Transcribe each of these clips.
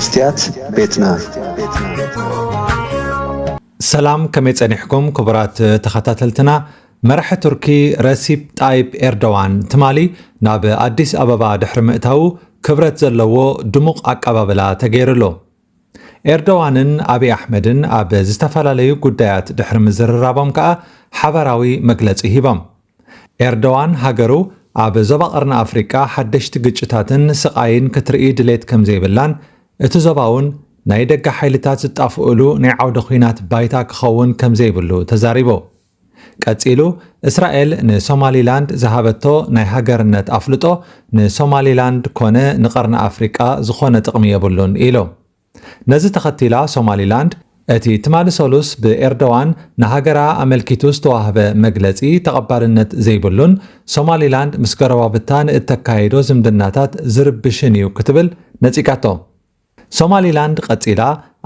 ስትያት ቤትና። ሰላም፣ ከመይ ጸኒሕኩም ክቡራት ተኸታተልትና? መራሒ ቱርኪ ረሲፕ ጣይብ ኤርዶዋን ትማሊ ናብ ኣዲስ ኣበባ ድሕሪ ምእታዉ ክብረት ዘለዎ ድሙቕ ኣቀባብላ ተገይሩሉ። ኤርዶዋንን ኣብይ ኣሕመድን ኣብ ዝተፈላለዩ ጉዳያት ድሕሪ ምዝርራቦም ከኣ ሓባራዊ መግለጺ ሂቦም። ኤርዶዋን ሃገሩ ኣብ ዞባ ቀርኒ ኣፍሪቃ ሓደሽቲ ግጭታትን ስቓይን ክትርኢ ድሌት ከም ዘይብላን እቲ ዞባ እውን ናይ ደገ ሓይልታት ዝጣፍኡሉ ናይ ዓውደ ኲናት ባይታ ክኸውን ከም ዘይብሉ ተዛሪቡ። ቀጺሉ እስራኤል ንሶማሊላንድ ዝሃበቶ ናይ ሃገርነት ኣፍልጦ ንሶማሊላንድ ኮነ ንቀርኒ ኣፍሪቃ ዝኾነ ጥቕሚ የብሉን ኢሉ። ነዚ ተኸቲላ ሶማሊላንድ እቲ ትማሊ ሰሉስ ብኤርዶዋን ንሃገራ ኣመልኪቱ ዝተዋህበ መግለጺ ተቐባልነት ዘይብሉን ሶማሊላንድ ምስ ጎረባብታ ንእተካይዶ ዝምድናታት ዝርብሽን እዩ ክትብል ነጺጋቶ። ሶማሊላንድ ቀጺላ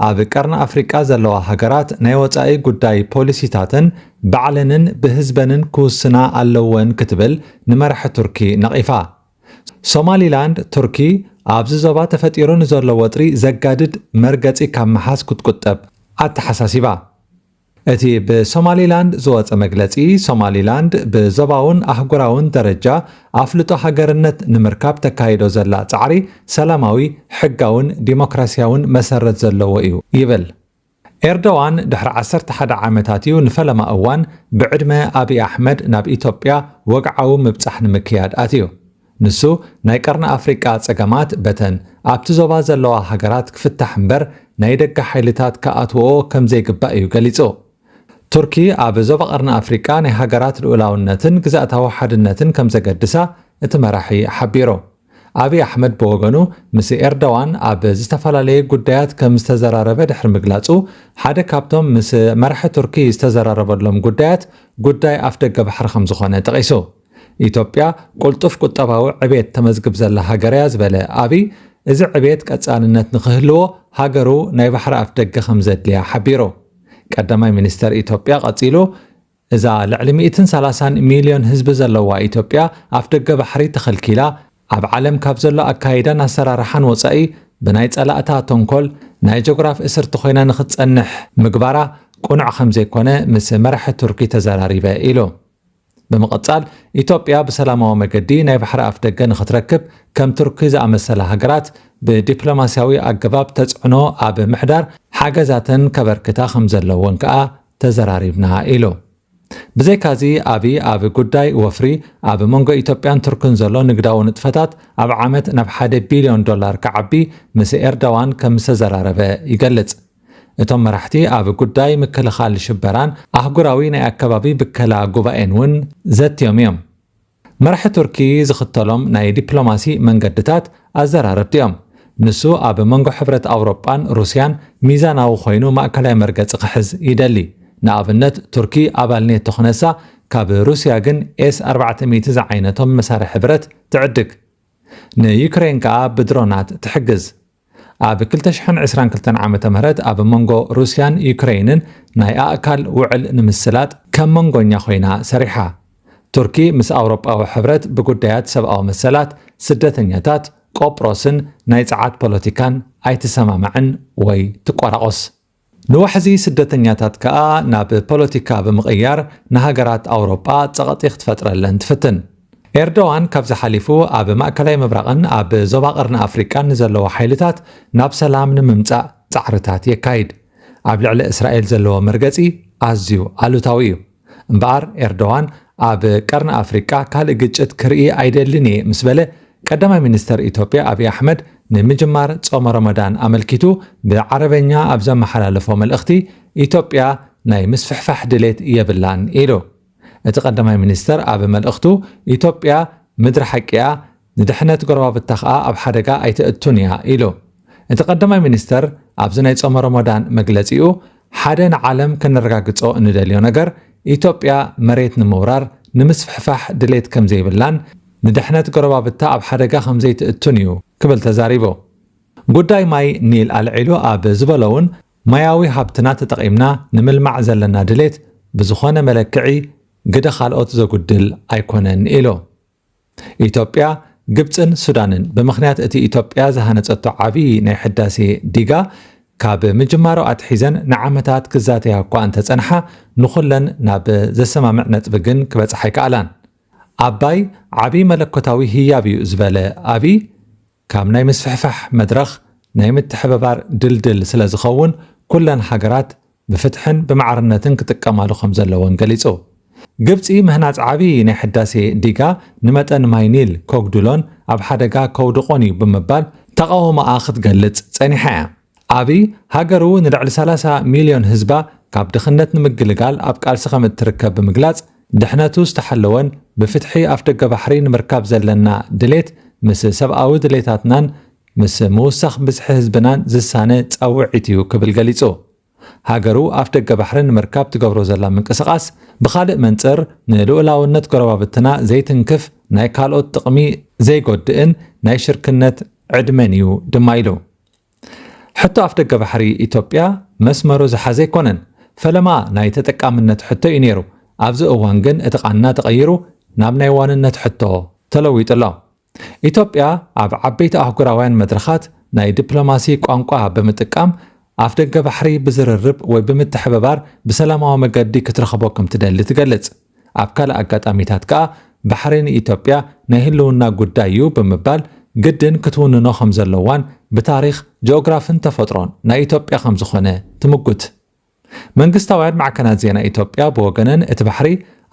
ኣብ ቀርኒ ኣፍሪቃ ዘለዋ ሃገራት ናይ ወጻኢ ጉዳይ ፖሊሲታተን ባዕለንን ብህዝበንን ክውስና ኣለወን ክትብል ንመራሒ ቱርኪ ነቒፋ። ሶማሊላንድ ቱርኪ ኣብዚ ዞባ ተፈጢሩ ንዘሎ ወጥሪ ዘጋድድ መርገጺ ካብ ምሓዝ ክትቁጠብ ኣተሓሳሲባ። እቲ ብሶማሊላንድ ዝወጸ መግለጺ፣ ሶማሊላንድ ብዞባውን ኣህጉራውን ደረጃ ኣፍልጦ ሃገርነት ንምርካብ ተካይዶ ዘላ ጻዕሪ ሰላማዊ፣ ሕጋውን ዲሞክራሲያውን መሰረት ዘለዎ እዩ ይብል። ኤርዶዋን ድሕሪ ዓሰርተ ሓደ ዓመታት እዩ ንፈለማ እዋን ብዕድመ ኣብይ ኣሕመድ ናብ ኢትዮጵያ ወግዓዊ ምብጻሕ ንምክያድ ኣትዩ። ንሱ ናይ ቀርኒ ኣፍሪቃ ጸገማት በተን ኣብቲ ዞባ ዘለዋ ሃገራት ክፍታሕ እምበር ናይ ደገ ሓይልታት ክኣትውኦ ከም ዘይግባእ እዩ ገሊጹ። ቱርኪ ኣብ ዞባ ቀርኒ ኣፍሪቃ ናይ ሃገራት ልኡላውነትን ግዝኣታዊ ሓድነትን ከም ዘገድሳ እቲ መራሒ ሓቢሩ። ኣብይ ኣሕመድ ብወገኑ ምስ ኤርዶዋን ኣብ ዝተፈላለየ ጉዳያት ከም ዝተዘራረበ ድሕሪ ምግላጹ፣ ሓደ ካብቶም ምስ መራሒ ቱርኪ ዝተዘራረበሎም ጉዳያት ጉዳይ ኣፍደገ ባሕሪ ከም ዝኾነ ጠቒሱ። ኢትዮጵያ ቁልጡፍ ቁጠባዊ ዕቤት ተመዝግብ ዘላ ሃገር እያ ዝበለ ኣብይ፣ እዚ ዕቤት ቀጻልነት ንኽህልዎ ሃገሩ ናይ ባሕሪ ኣፍደገ ከም ዘድልያ ሓቢሩ። ቀዳማይ ሚኒስተር ኢትዮጵያ ቀጺሉ፣ እዛ ልዕሊ ሚእትን ሰላሳን ሚልዮን ህዝቢ ዘለዋ ኢትዮጵያ ኣፍደገ ባሕሪ ተኸልኪላ፣ ኣብ ዓለም ካብ ዘሎ ኣካይዳን ኣሰራርሓን ወጻኢ ብናይ ጸላእታ ተንኮል ናይ ጆግራፍ እስርቲ ኮይና ንኽትጸንሕ ምግባራ ቅኑዕ ከም ዘይኮነ ምስ መራሒ ቱርኪ ተዘራሪበ ኢሉ። ብምቕጻል፣ ኢትዮጵያ ብሰላማዊ መገዲ ናይ ባሕሪ ኣፍደገ ንኽትረክብ ከም ቱርኪ ዝኣመሰላ ሃገራት ብዲፕሎማስያዊ ኣገባብ ተጽዕኖ ኣብ ምሕዳር ሓገዛተን ከበርክታ ከም ዘለወን ከኣ ተዘራሪብና ኢሉ። ብዘይካዚ ኣብይ ኣብ ጉዳይ ወፍሪ ኣብ መንጎ ኢትዮጵያን ቱርክን ዘሎ ንግዳዊ ንጥፈታት ኣብ ዓመት ናብ ሓደ ቢልዮን ዶላር ክዓቢ ምስ ኤርዶዋን ከም ዝተዘራረበ ይገልጽ። እቶም መራሕቲ ኣብ ጉዳይ ምክልኻል ሽበራን ኣህጉራዊ ናይ ኣከባቢ ብከላ ጉባኤን እውን ዘትዮም እዮም። መራሒ ቱርኪ ዝኽተሎም ናይ ዲፕሎማሲ መንገድታት ኣዘራረብቲ እዮም። ንሱ ኣብ መንጎ ሕብረት ኣውሮጳን ሩስያን ሚዛናዊ ኮይኑ ማእከላይ መርገጺ ክሕዝ ይደሊ። ንኣብነት ቱርኪ ኣባል ኔቶ ክነሳ ካብ ሩስያ ግን ኤስ ኣርባዕተ ሚእቲ ዝዓይነቶም መሳርሒ ብረት ትዕድግ። ንዩክሬን ከኣ ብድሮናት ትሕግዝ። ኣብ ክልተ ሽሕን ዕስራን ክልተን ዓመተ ምህረት ኣብ መንጎ ሩስያን ዩክሬንን ናይ ኣእካል ውዕል ንምስላጥ ከም መንጎኛ ኮይና ሰሪሓ። ቱርኪ ምስ ኣውሮጳዊ ሕብረት ብጉዳያት ሰብኣዊ መሰላት፣ ስደተኛታት፣ ቆጵሮስን ናይ ጸዓት ፖለቲካን ኣይትሰማማዕን ወይ ትቆራቆስ። ንዋሕዚ ስደተኛታት ከኣ ናብ ፖለቲካ ብምቕያር ንሃገራት ኣውሮጳ ጸቕጢ ክትፈጥረለን ትፍትን። ኤርዶዋን ካብዚ ሓሊፉ ኣብ ማእከላይ ምብራቕን ኣብ ዞባ ቀርኒ ኣፍሪቃን ንዘለዉ ሓይልታት ናብ ሰላም ንምምጻእ ጻዕርታት የካይድ። ኣብ ልዕሊ እስራኤል ዘለዎ መርገጺ ኣዝዩ ኣሉታዊ እዩ። እምበኣር ኤርዶዋን ኣብ ቀርኒ ኣፍሪቃ ካልእ ግጭት ክርኢ ኣይደልን እየ ምስ በለ፣ ቀዳማይ ሚኒስተር ኢትዮጵያ ኣብይ ኣሕመድ ንምጅማር ጾመ ረመዳን ኣመልኪቱ ብዓረበኛ ኣብ ዘመሓላለፎ መልእኽቲ፣ ኢትዮጵያ ናይ ምስፍሕፋሕ ድሌት የብላን ኢሉ። እቲ ቀዳማይ ሚኒስተር ኣብ መልእኽቱ፣ ኢትዮጵያ ምድሪ ሓቂ እያ፣ ንድሕነት ጎረባብታ ከኣ ኣብ ሓደጋ ኣይተእቱን እያ ኢሉ። እቲ ቀዳማይ ሚኒስተር ኣብዚ ናይ ጾመ ረመዳን መግለጺኡ፣ ሓደ ንዓለም ከነረጋግጾ እንደልዮ ነገር፣ ኢትዮጵያ መሬት ንምውራር ንምስፍሕፋሕ ድሌት ከም ዘይብላን ንድሕነት ጎረባብታ ኣብ ሓደጋ ከም ዘይትእቱን እዩ ክብል ተዛሪቡ። ጉዳይ ማይ ኒል ኣልዒሉ ኣብ ዝበሎ እውን፣ ማያዊ ሃብትና ተጠቒምና ንምልማዕ ዘለና ድሌት ብዝኾነ መለክዒ ግደ ካልኦት ዘጉድል ኣይኮነን ኢሉ። ኢትዮጵያ ግብፅን ሱዳንን ብምኽንያት እቲ ኢትዮጵያ ዝሃነፀቶ ዓብዪ ናይ ሕዳሴ ዲጋ ካብ ምጅማሮ ኣትሒዘን ንዓመታት ክዛተያ እኳ እንተፀንሓ፣ ንኹለን ናብ ዘሰማምዕ ነጥቢ ግን ክበፅሓ ኣይከኣላን። ኣባይ ዓብዪ መለኮታዊ ህያብ እዩ ዝበለ ኣብይ፣ ካብ ናይ ምስፍሕፋሕ መድረኽ ናይ ምትሕብባር ድልድል ስለ ዝኸውን፣ ኩለን ሃገራት ብፍትሕን ብማዕርነትን ክጥቀማሉ ከም ዘለወን ገሊጹ። ግብጺ ምህናጽ ዓብዪ ናይ ሕዳሴ ዲጋ ንመጠን ማይ ኒል ከጉድሎን ኣብ ሓደጋ ከውድቖን እዩ ብምባል ተቓውሞኣ ክትገልጽ ጸኒሓ እያ። ኣብይ ሃገሩ ንልዕሊ ሰላሳ ሚልዮን ህዝባ ካብ ድኽነት ንምግልጋል ኣብ ቃልሲ ከም እትርከብ ብምግላጽ፣ ድሕነቱ ዝተሓለወን ብፍትሒ ኣፍደገ ባሕሪ ንምርካብ ዘለና ድሌት ምስ ሰብኣዊ ድሌታትናን ምስ ምውሳኽ ብዝሒ ህዝብናን ዝሳነ ጻውዒት እዩ ክብል ገሊጹ። ሃገሩ ኣፍደገ ባሕሪ ንምርካብ ትገብሮ ዘላ ምንቅስቓስ ብኻልእ መንጽር ንልኡላውነት ጎረባብትና ዘይትንክፍ ናይ ካልኦት ጥቕሚ ዘይጎድእን ናይ ሽርክነት ዕድመን እዩ ድማ ኢሉ። ሕቶ ኣፍደገ ባሕሪ ኢትዮጵያ መስመሩ ዝሓዘ ኣይኮነን። ፈለማ ናይ ተጠቃምነት ሕቶ እዩ ነይሩ። ኣብዚ እዋን ግን እቲ ቃና ተቐይሩ ናብ ናይ ዋንነት ሕቶ ተለዊጡ ኣሎ። ኢትዮጵያ ኣብ ዓበይቲ ኣህጉራውያን መድረኻት ናይ ዲፕሎማሲ ቋንቋ ብምጥቃም ኣፍደገ ባሕሪ ብዝርርብ ወይ ብምትሕብባር ብሰላማዊ መገዲ ክትረኽቦ ከም ትደሊ ትገልጽ። ኣብ ካልእ ኣጋጣሚታት ከኣ ባሕሪ ንኢትዮጵያ ናይ ህልውና ጉዳይ እዩ ብምባል ግድን ክትውንኖ ከም ዘለዋን ብታሪኽ፣ ጂኦግራፍን ተፈጥሮን ናይ ኢትዮጵያ ከም ዝኾነ ትምጉት። መንግስታውያን ማዕከናት ዜና ኢትዮጵያ ብወገነን እቲ ባሕሪ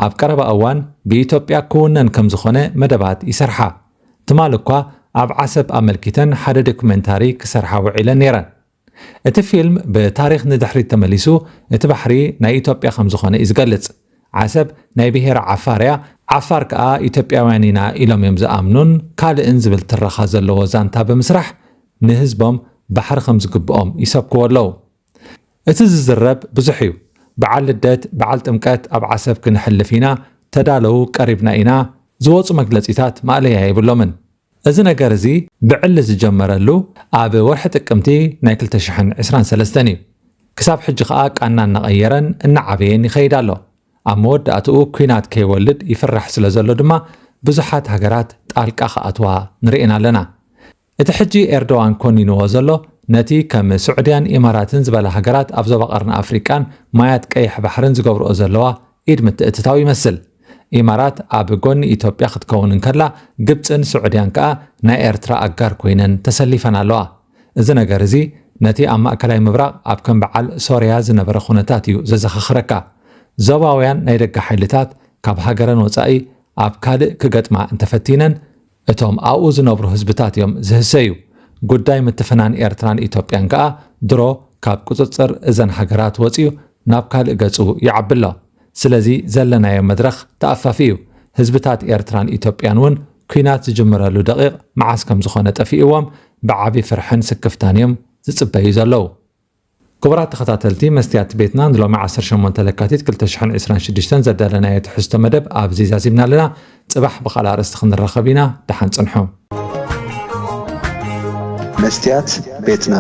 ኣብ ቀረባ እዋን ብኢትዮጵያ ክውነን ከም ዝኾነ መደባት ይሰርሓ። ትማል እኳ ኣብ ዓሰብ ኣመልኪተን ሓደ ዶኩሜንታሪ ክሰርሓ ውዒለን ነይረን። እቲ ፊልም ብታሪኽ ንድሕሪት ተመሊሱ እቲ ባሕሪ ናይ ኢትዮጵያ ከም ዝኾነ እዩ ዝገልጽ። ዓሰብ ናይ ብሄረ ዓፋር እያ፣ ዓፋር ከኣ ኢትዮጵያውያን ኢና ኢሎም እዮም ዝኣምኑን ካልእን ዝብል ትረኻ ዘለዎ ዛንታ ብምስራሕ ንህዝቦም ባሕሪ ከም ዝግብኦም ይሰብክዎ ኣለዉ። እቲ ዝዝረብ ብዙሕ እዩ። በዓል ልደት፣ በዓል ጥምቀት ኣብ ዓሰብ ክንሕልፍ ኢና፣ ተዳለዉ ቀሪብና ኢና ዝወፁ መግለፂታት ማእለያ የብሎምን። እዚ ነገር እዚ ብዕሊ ዝጀመረሉ ኣብ ወርሒ ጥቅምቲ ናይ ክልተ ሽሕን ዕስራን ሰለስተን እዩ። ክሳብ ሕጂ ከኣ ቃና እናቐየረን እናዓበየን ይኸይድ ኣሎ። ኣብ መወዳእትኡ ኲናት ከይወልድ ይፍራሕ ስለ ዘሎ ድማ ብዙሓት ሃገራት ጣልቃ ክኣትዋ ንርእን ኣለና። እቲ ሕጂ ኤርዶዋን ኮኒንዎ ዘሎ ነቲ ከም ስዑድያን ኢማራትን ዝበላ ሃገራት ኣብ ዞባ ቀርኒ ኣፍሪቃን ማያት ቀይሕ ባሕርን ዝገብርኦ ዘለዋ ኢድ ምትእትታው ይመስል። ኢማራት ኣብ ጎኒ ኢትዮጵያ ክትከውን እንከላ፣ ግብጽን ስዑድያን ከኣ ናይ ኤርትራ ኣጋር ኮይነን ተሰሊፈን ኣለዋ። እዚ ነገር እዚ ነቲ ኣብ ማእከላይ ምብራቕ ኣብ ከም በዓል ሶርያ ዝነበረ ኩነታት እዩ ዘዘኻኽረካ። ዞባውያን ናይ ደገ ሓይልታት ካብ ሃገረን ወጻኢ ኣብ ካልእ ክገጥማ እንተፈቲነን፣ እቶም ኣብኡ ዝነብሩ ህዝብታት እዮም ዝህሰዩ። ጉዳይ ምትፍናን ኤርትራን ኢትዮጵያን ከኣ ድሮ ካብ ቁጽጽር እዘን ሃገራት ወጺኡ ናብ ካልእ ገጹ ይዓቢ ኣሎ። ስለዚ ዘለናዮ መድረኽ ተኣፋፊ እዩ። ህዝብታት ኤርትራን ኢትዮጵያን እውን ኲናት ዝጅምረሉ ደቂቕ መዓስ ከም ዝኾነ ጠፊእዎም ብዓቢ ፍርሕን ስክፍታን እዮም ዝጽበዩ ዘለዉ። ክቡራት ተኸታተልቲ መስትያት ቤትና፣ ንሎሚ ዓሰርተ ሸሞንተ ለካቲት ክልተ ሽሕን ዕስራን ሽዱሽተን ዘዳለናዮ ትሕዝቶ መደብ ኣብዚ ዛዚምና ኣለና። ጽባሕ ብኻልእ ኣርእስቲ ክንራኸብ ኢና። ደሓን ጽንሑ። መስትያት ቤትና።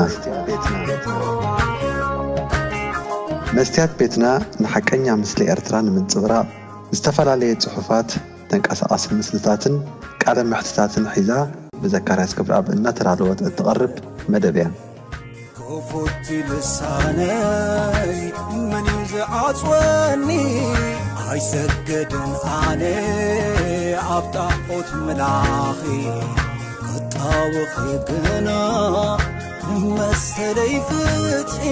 መስትያት ቤትና ንሓቀኛ ምስሊ ኤርትራ ንምንጽብራቕ ዝተፈላለየ ጽሑፋት፣ ተንቀሳቓሲ ምስልታትን ቃለ መሕትታትን ሒዛ ብዘካርያስ ገብረኣብ እናተዳለወት እትቐርብ መደብ እያ። ክፉት ልሳነይ መን እዩ ዝዓጽወኒ? ኣይሰግድን ኣነ ኣብ ጣዖት ምላኺ፣ ክጣወኺ ግና መሰለይ ፍትሒ።